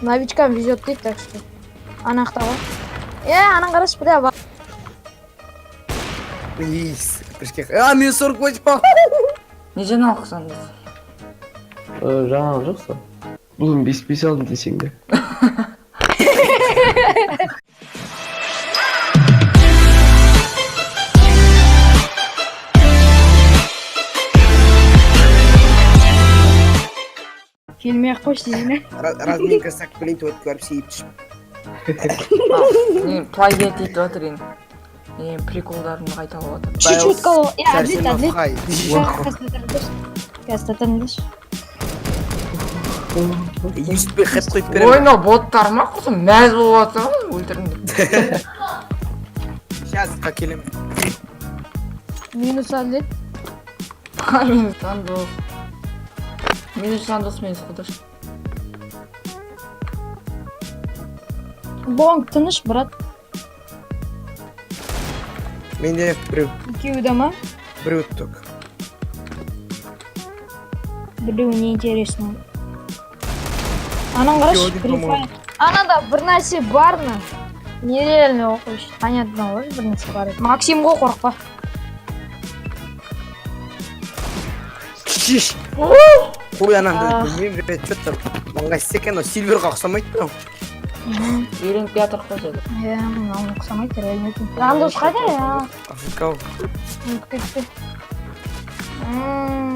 Новичкам везет дейді, так что. Анақта ғой. Е, анан қарашы, бля, Ис, бішкек. А, мен 48. Не жаңалық сонда? Жаңалық жоқ сол. Бүгін 5-5 алдым десең де. Келмей ақ қойшы дейсің. Разминка жасап келейін, туалетке барып сейіп түсіп. Не, плагиат етіп жатыр енді. Не, приколдарымды қайталап жатыр. Чуть-чуть кого. Е, Әділет, Әділет. Хай. Қазір татырыңдаршы. Юсупбек хэт қойып Ой, беремін. мынау боттар ма құсым мәз болып жатыр ғой, өлтірдім деп. Сейчас келемін. Минус Әділет. Минус сандық. Минус сандық, минус құдаш. Бонг тыныш, брат. Менде біреу, Екеуі де ма? біреу ұттық. Біреуі неинтересно. Анан қарашы, Екеуі де, Free по-моему. Fire. Анада бір нәрсе бар ма? Нереально оқыш. Понятно ғой, бір нәрсе бар. Максим ғой, қорықпа. Шиш. Қой ананды білмеймін, блядь, что-то ыңғайсыз екен, ол сильверға ұқсамайды мынау. Үйреніп келатыр қой деді. Иә, мынау ұқсамайды, реально екен. Жандос қайда я? Африка. Ұмытып кетті.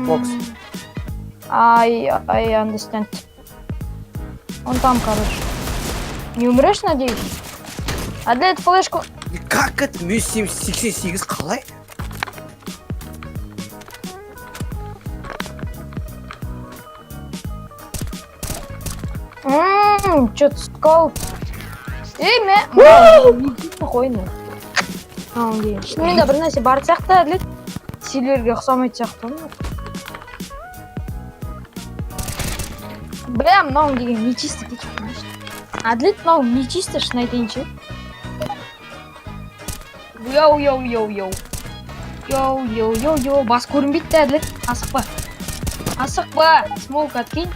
Бокс. I understand. Он там, короче. Не умрешь, надеюсь? Әділет, флешку. Как это? Мен 88 қалай? Чё-то скол. Ей, мә. Қойны. Шынымен де бір нәрсе бар сияқты, Әділет. Сильверге ұқсамайтын сияқты ғой. Бля, мынау деген нечисто кетіп, знаешь. Әділет, мынау нечисто, шын айтайыншы. Йоу, йоу, йоу, йоу. Йоу, йоу, йоу, йоу. Бас көрінбейді де, Әділет. Асықпа. Асықпа. Смолк откинь.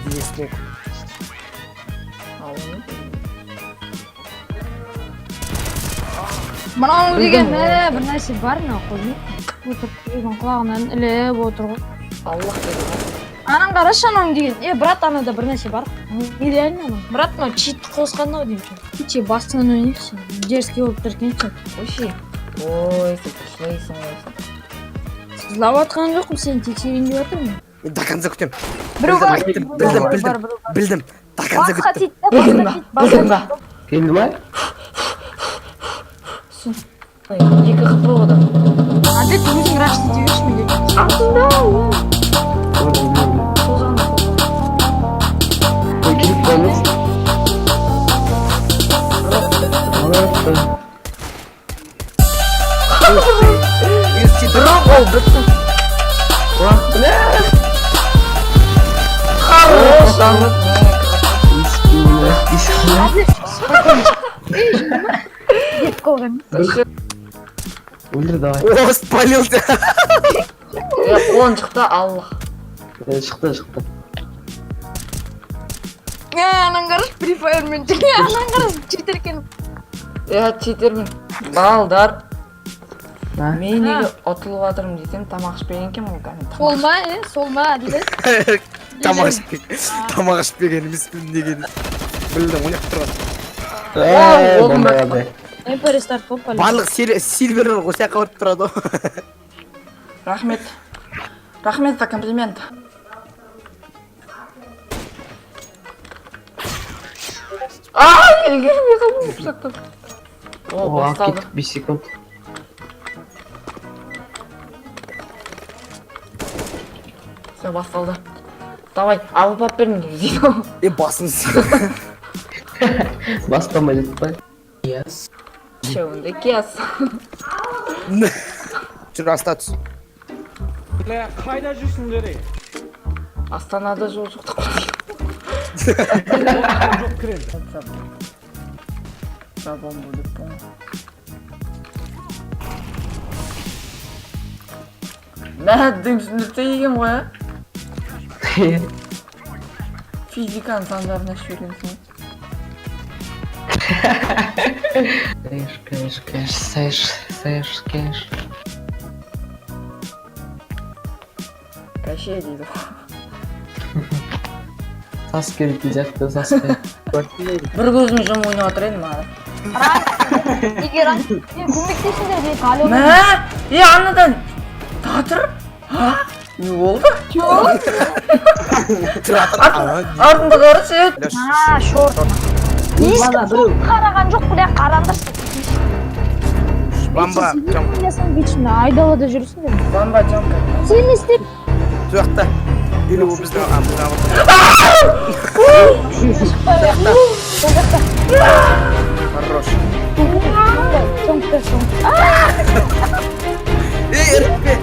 Не смог. А, оны Мынау деген мә, бір нәрсе бар мынау қоймай. Отырып біреудің құлағынан іліп отыр ғой. Аллах деді ғой. Анан қарашы, анау деген. Е, брат, анада бір нәрсе бар. Нереально анау. Брат, мынау чит қосқан ау деймін. Че, басынан ойнайықшы. Дерзкий болып тұр екен че. Қойшы. Ой, сен жылайсың ғой сен. Сызлап жатқан жоқпын, сені тексерейін деп жатырмын. Мен до конца күтемін. Біреу бар. Білдім, Біреу білдім, бар, білдім. бар, біреу бар. Білдім. До конца Басқа күттім. тиді, басқа Білдің ба? тиді, басқа Білдің ба? тиді. Келді ма? Сен. Ой, 2 хп ода. Әділет, өзің рашты дей берші менде. Артында. Көрдім, көрдім. Сол жағында, сол жағында. Ой, келіп қалмасын. Аллах. Бірақ ол бітті. Бля! Хорош. Бисмилла, бисмилла. Әділет, спокойно. Ей, жынды ма? Деп қалған. Өлдір давай. О, спалился. Е, қолын шықты, Аллах. Шықты, шықты. Е, анан қарашы, Free Fire'мен. Анан қарашы, читер екен. Е, читермін. Балдар. А? Мен неге ұтылып жатырмын десем, тамақ ішпеген екенмін ғой кәдімгі. Сол ма, е, сол ма, Әділет? Тамақ ішпеген. Тамақ ішпеген емеспін деген. Білдім, ойнап тұрған. Эй, ол бомба ма- ядды. МП рестарт болып қалды. Барлық сильверлер осы жаққа барып тұрады ғой. Рахмет. Рахмет за комплимент. Ай, үлгермей қалдым пышақтап. О, О, алып басталды. кеттік 5 секунд. Все, басталды. Давай, алып алып беріңдер дейді. Е, басын Баспамай дедік па? Yes. Үшеуінде кес. Жүр, аста түс. Бля, қайда жүрсіңдер ей? Астанада жол жоқ. Жоқ кіреді. За бомбу деп қой. Мә, дым түсіндірсе екен ғой, а? Физиканың сандарына жібергенсің ғой. Кэш, кэш, кэш, сэш, сэш, кэш. Кәше дейді ғой. Сас керек сияқты, сасқа. Бір көзім жұмып ойнап отыр едім маған. Егер көмектесіңдер мен алло. Мә, е, анадан татыр. А? Не болды? Артында қарашы. А, шорт. Бала, біреу. Қараған жоқ, бля, қараңдаршы. Бамба, жам. Сен вечно айдалада жүрсіңдер. Бамба жамка. Сен не істеп? Сол жақта. Или ол біздің, а, біздің аватар. Сол жақта. Хорош. Соңғы, соңғы. Ей, ірікпе.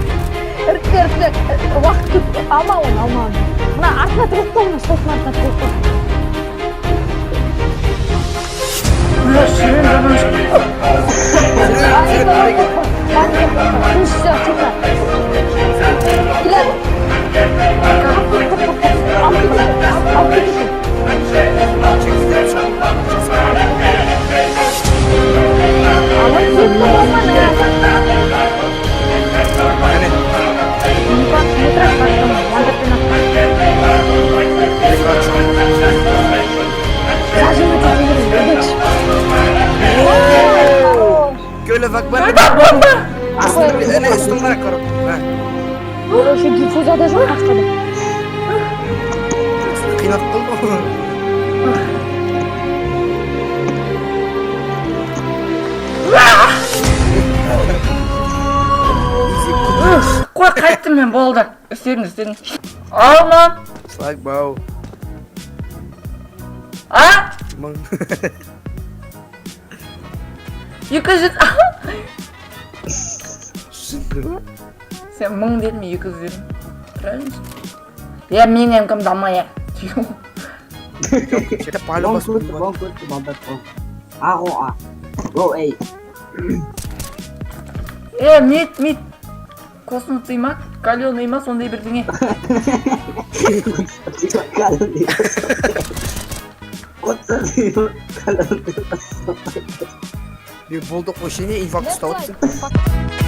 Ірікті, ірікті. Уақыт көп. Алма оны, алма оны. Мына артына тығылып қой, мына столдың артына тығылып қой. Мә, шырын жаман шықты. Все, тихо. Келеді. Алып кетеді, алып кетеді. Алып кетті болмады. Әне. Не трать потом, мандатпен ат. Зажимать ете беремін, удачи. Көлі вакбар. Бамба! Әне, үстін қара, қара. Короче, диффузада жоқ қасқада. Қинап қалды ғой. Изи. Қой, қайттым мен, болды. Істедім, істедім. Алма. Шлагбау. А? Мың. 200. Шынды ма? Сен 1000 дедің, мен 200 дедім. Правильно? Я менен кім дамая. Жерде палево Бон көрді, бон көрді, бон бон. А, о, а. О, эй. Е, мид, мид. Космосый ма? Каленый ма? Сондай бірдеңе. Калорий. Отыз калорий. Не болды қойшы, не инфаркт ұстап отырсың.